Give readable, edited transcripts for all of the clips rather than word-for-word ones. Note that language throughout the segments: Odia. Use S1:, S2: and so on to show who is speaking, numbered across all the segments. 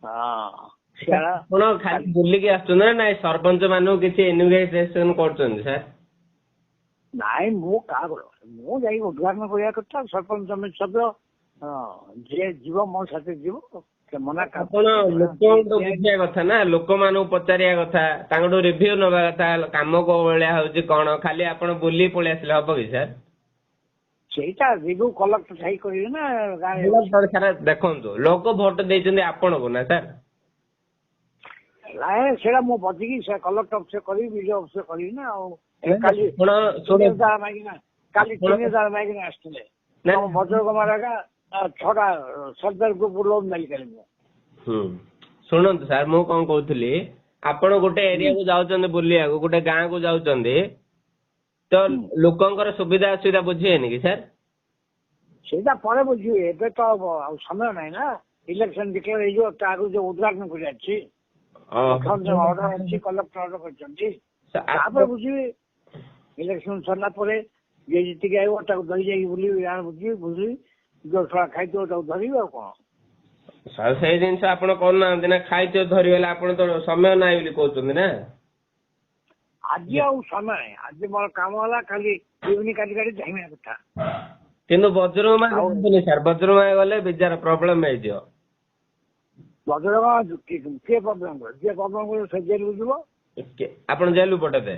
S1: ହଁ, ସେଟା
S2: ଆପଣ ଖାଲି ବୁଲିକି ଆସୁଛନ୍ତି ନା ନାଇଁ ସରପଞ୍ଚ ମାନଙ୍କୁ କିଛି ଇନଭେଷ୍ଟିଗେସନ କରୁଛନ୍ତି ସାର୍?
S1: ନାଇଁ, ମୁଁ କାହାକୁ, ମୁଁ ଯାଇକି ଉଦ୍ଘାଟନ କରିବା କଥା। ସରପଞ୍ଚ ସମିତି ସଭ୍ୟ, ହଁ, ଯିଏ ଯିବ ମୋ ସାଥିରେ ଯିବ। ସେ ମନା
S2: ଆପଣ ଲୋକଙ୍କଠୁ ବୁଝିବା କଥା ନା, ଲୋକମାନଙ୍କୁ ପଚାରିବା କଥା, ତାଙ୍କଠୁ ରିଭ୍ୟୁ ନବା କଥା, କାମ କୋଉ ଭଳିଆ ହଉଛି କଣ। ଖାଲି ଆପଣ ବୁଲି ପଳେଇ ଆସିଲେ ହବ କି ସାର୍?
S1: ସେଇଟା ରିଭ୍ୟୁ କଲେକ୍ଟର ଥାଇ କରିବେ ନା ଗାଁରେ।
S2: ସାର୍ ଦେଖନ୍ତୁ, ଲୋକ ଭୋଟ ଦେଇଛନ୍ତି ଆପଣଙ୍କୁ ନା ସାର୍?
S1: ନାଇଁ, ସେଇଟା ମୁଁ ବସିକି ସେ କଲେକ୍ଟର ଅଫିସରେ କରିବି, ବିଡିଓ ଅଫିସରେ କରିବି ନା। ଆଉ କାଲି
S2: ଆପଣ
S1: 3000 ମାଗିନା, କାଲି 3000 ମାଗିନା ଆସିଥିଲେ ଆମ ଭଦ୍ରକ ମାରାକା 6ଟା ସେଲ୍ଫ ଗ୍ରୁପ ଲୋନ ନେଲି କାଲି ମୁଁ।
S2: ହୁଁ, ଶୁଣନ୍ତୁ ସାର୍, ମୁଁ କଣ କହୁଥିଲି, ଆପଣ ଗୋଟେ ଏରିଆକୁ ଯାଉଛନ୍ତି ବୁଲିବାକୁ, ଗୋଟେ ଗାଁକୁ ଯାଉଛନ୍ତି ତ ଲୋକଙ୍କର ସୁବିଧା ଅସୁବିଧା ବୁଝିବେନି କି ସାର୍?
S1: ସେଇଟା ପରେ ବୁଝିବେ, ଏବେ ତ ଆଉ ସମୟ ନାହିଁ ନା। ଇଲେକ୍ସନ ଡିକ୍ଲେୟାର ହେଇଯିବ, ତା ଆଗରୁ ଯୋଉ ଉଦ୍ଘାଟନ କରି ଅଛି, ଅର୍ଡର ଅଛି, କଲେକ୍ଟର ଅର୍ଡର କରିଛନ୍ତି, ତାପରେ ବୁଝିବେ। ଇଲେକ୍ସନ ସରିଲା ପରେ ଯିଏ ଜିତିକି ଆଇବ ତାକୁ ଧରି ଯାଇକି ବୁଲିବି, ଗାଁ ବୁଝିବି, ବୁଝିବି, ଯୋଉ ଶଳା ଖାଇଥିବ ତାକୁ ଧରିବି, ଆଉ କଣ।
S2: ସାର୍, ସେଇ ଜିନିଷ ଆପଣ କରୁନାହାନ୍ତି ନା। ଖାଇଥିବ ଧରିଗଲେ ଆପଣ ତ ସମୟ ନାହିଁ ବୋଲି କହୁଛନ୍ତି ନା।
S1: ଆଜି ଆଉ ସମୟ ନାହିଁ। ଆଜି ମୋର କାମ ହେଲା ଖାଲି ଇଭିନିଂ କାଟି କାଟି ଧାଇଁବା କଥା।
S2: କିନ୍ତୁ ବଜ୍ରମା ଯାଆନ୍ତୁନି ସାର୍, ବଜ୍ରମା ଗଲେ ବିଜାର ପ୍ରୋବ୍ଲେମ ହେଇଯିବ।
S1: ବଜ୍ରମା କିଏ ପ୍ରୋବ୍ଲେମ କରିବ? ଯିଏ ପ୍ରୋବ୍ଲେମ କରିବ ସେ ଜେଲକୁ ଯିବ।
S2: ଆପଣ ଜେଲକୁ ପଠେଇଦେବେ?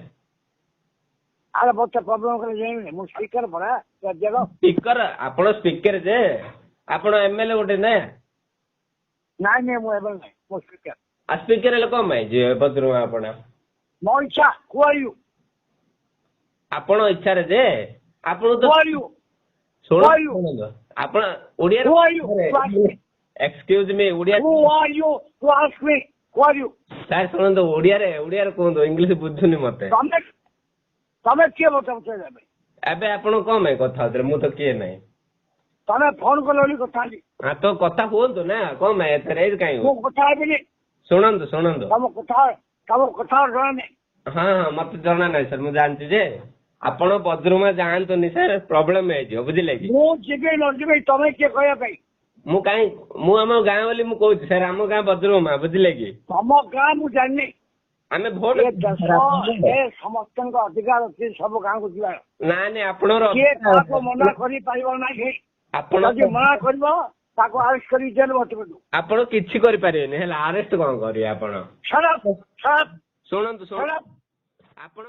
S1: ଆରେ ମତେ ପ୍ରୋବ୍ଲେମ କଲେ ଜାଣିନି, ମୁଁ ସ୍ପିକର ପରା ରାଜ୍ୟର।
S2: ସ୍ପିକର ଆପଣ, ସ୍ପିକର ଯେ ଆପଣ ଏମଏଲଏ ଗୋଟେ ନା?
S1: ନାଇଁ ନାଇଁ, ମୁଁ ଏମଏଲଏ ନାଇଁ, ମୁଁ ସ୍ପିକର।
S2: ଆଉ ସ୍ପିକର ହେଲେ କଣ ପାଇଁ ଯିବେ ବଜ୍ରମା ଆପଣ?
S1: ମୋ ଇଚ୍ଛା। Who are you?
S2: ଆପଣ ଇଚ୍ଛାରେ ଯେ ଆପଣ ତ
S1: Who are you?
S2: ଶୁଣନ୍ତୁ, ଆପଣ ଓଡ଼ିଆରେ, ଏକ୍ସକ୍ୟୁଜ ମି, Odia.
S1: Who are you to ask me? Who are you?
S2: Sir ଶୁଣନ୍ତୁ, ଓଡ଼ିଆରେ ଓଡ଼ିଆରେ କୁହନ୍ତୁ, ଇଂଲିଶ ବୁଝୁନି ମତେ।
S1: ତମେ କିଏ ମତେ ପଚାରିବା ପାଇଁ?
S2: ଏବେ ଆପଣ କଣ ପାଇଁ କଥା ହଉଥିଲେ? ମୁଁ ତ କିଏ ନାହିଁ।
S1: ତମେ ଫୋନ କଲ ବୋଲି କଥା ହେଲି।
S2: ହଁ, ତ କଥା ହୁଅନ୍ତୁ ନା, କଣ ପାଇଁ ଏତେ ରେଜ୍ କାହିଁ?
S1: ମୁଁ କଥା ହେବିନି।
S2: ଶୁଣନ୍ତୁ ଶୁଣନ୍ତୁ,
S1: ତମ କଥା ଜଣା ନାହିଁ।
S2: ହଁ ହଁ, ମତେ ଜଣା ନାହିଁ ସାର୍, ମୁଁ ଜାଣିଛି ଯେ ଆପଣ ବଦ୍ରୁମା ଯାଆନ୍ତୁନି ସାର୍, ପ୍ରୋବ୍ଲେମ ହେଇଯିବ, ବୁଝିଲେ କି?
S1: ମୁଁ ଯିବି ନ ଯିବି ତମେ କିଏ କହିବା ପାଇଁ?
S2: ମୁଁ କାହିଁ, ମୁଁ ଆମ ଗାଁ ବୋଲି ମୁଁ କହୁଛି ସାର୍, ଆମ ଗାଁ ବଦ୍ରୁମା, ବୁଝିଲେ କି?
S1: ତମ ଗାଁ ମୁଁ ଜାଣିନି।
S2: ଆମେ ଭୋଟ
S1: ଏ ଦେଶ ଏ ସମସ୍ତଙ୍କ ଅଧିକାର ଅଛି ସବୁ ଗାଁକୁ ଯିବାର।
S2: ନାଇଁ ନାଇଁ, ଆପଣଙ୍କର
S1: କିଏ କାହାକୁ ମନା କରିପାରିବ ନାହିଁ।
S2: ଆପଣ
S1: ଯଦି ମନା କରିବ ତାକୁ ଆରେଷ୍ଟ କରି ଜେଲ ଭର୍ତ୍ତି କରିଦେବୁ।
S2: ଆପଣ କିଛି କରିପାରିବେନି, ହେଲା? ଆରେଷ୍ଟ କଣ କରିବେ ଆପଣ? ଶୁଣନ୍ତୁ ଶୁଣନ୍ତୁ, ଆପଣ